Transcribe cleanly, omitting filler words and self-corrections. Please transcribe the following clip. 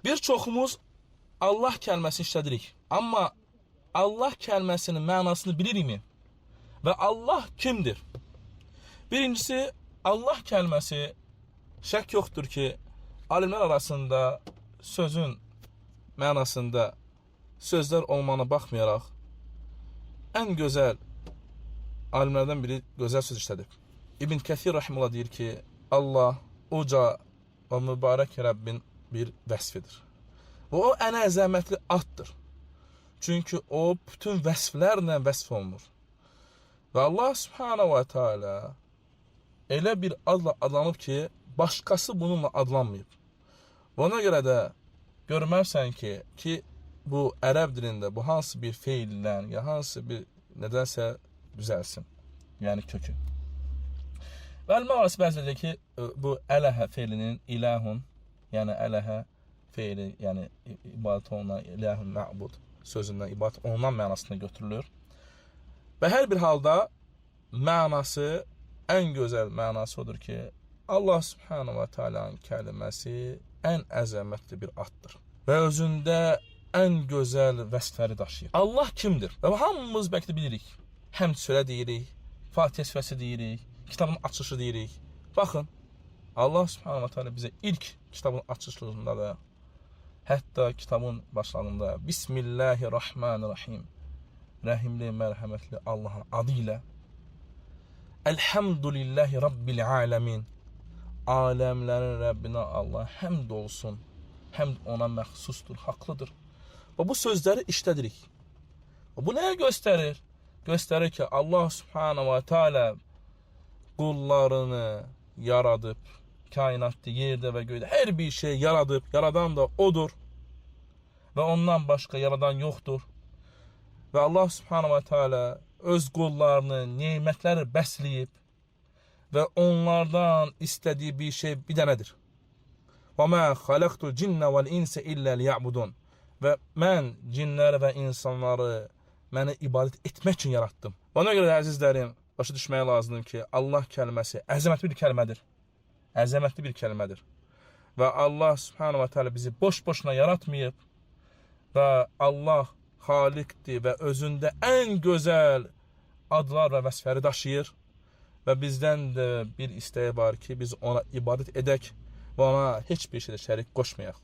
Bir çoxumuz Allah kəlməsini işlədirik. Amma Allah kəlməsinin mənasını bilirikmi? Və Allah kimdir? Birincisi, Allah kəlməsi şək yoxdur ki, alimlər arasında sözün mənasında sözlər olmağına baxmayaraq ən gözəl alimlərdən biri gözəl söz işlədib. İbn Kəsir rahimehullah deyir ki, Allah uca və mübarək Rəbbin bir vəsfidir. Və o ən əzəmətli addır. Çünki o bütün vəsflərlə vəsf olunur. Və Allah Subhanahu və Teala elə bir adla adlanıb ki, başqası bununla adlanmayıb. Və ona görə də görmərsən ki bu ərəb dilində bu hansı bir feillə ya hansı bir nədənsə düzəlsin. Yəni kökü. Və alimlər arası bəziləri deyir ki, bu ələhə feilinin ilahun, yəni ələhə feili, yəni ibadət olunan ilahun mə'bud sözündən ibadət olunan mənasına götürülür. Və hər bir halda mənası, ən gözəl mənası odur ki, Allah Subhanahu və Taala'nın kəlməsi ən əzəmətli bir addır. Və özündə ən gözəl vəsfləri daşıyır. Allah kimdir? Və hamımız bəlkə də bilirik. Həmd surə deyirik, Fatihə surəsi deyirik, kitabın açılışı deyirik. Baxın, Allah Subhanahu və Taala bizə ilk kitabın açılışında da, hətta kitabın başlarında Bismillahirrahmanirrahim. Rəhimli, mərhəmətli Allahın adı ilə Elhamdülillahi Rabbil aləmin. Aləmlərin Rəbbinə Allah həmd olsun. Həmd ona məxsusdur, haqlıdır. Və bu sözləri işlədirik. Və bu nəyə göstərir? Göstərir ki, Allah Subhanahu və Teala qullarını yaradıb, kainatda, yerdə və göydə hər bir şey yaradıb, yaradan da odur və ondan başqa yaradan yoxdur. Və Allah Subhanahu və Teala öz qullarını nemətləri bəsləyib və onlardan istədiyi bir şey bir dənədir. Və mə xalaqtul cinnə vəl insə illə liya'budun. Və mən cinləri və insanları mənə ibadət etmək üçün yaratdım. Ona görə də əzizlərim, başa düşmək lazımdır ki, Allah kəlməsi əzəmətli bir kəlmədir. Əzəmətli bir kəlmədir. Və Allah Subhanahu və Teala bizi boş-boşuna yaratmayıb və Allah xaliqdir və özündə ən gözəl adlar və vəsfləri daşıyır və bizdən də bir istəyi var ki, biz ona ibadət edək və ona heç bir şeydə şərik qoşmayaq.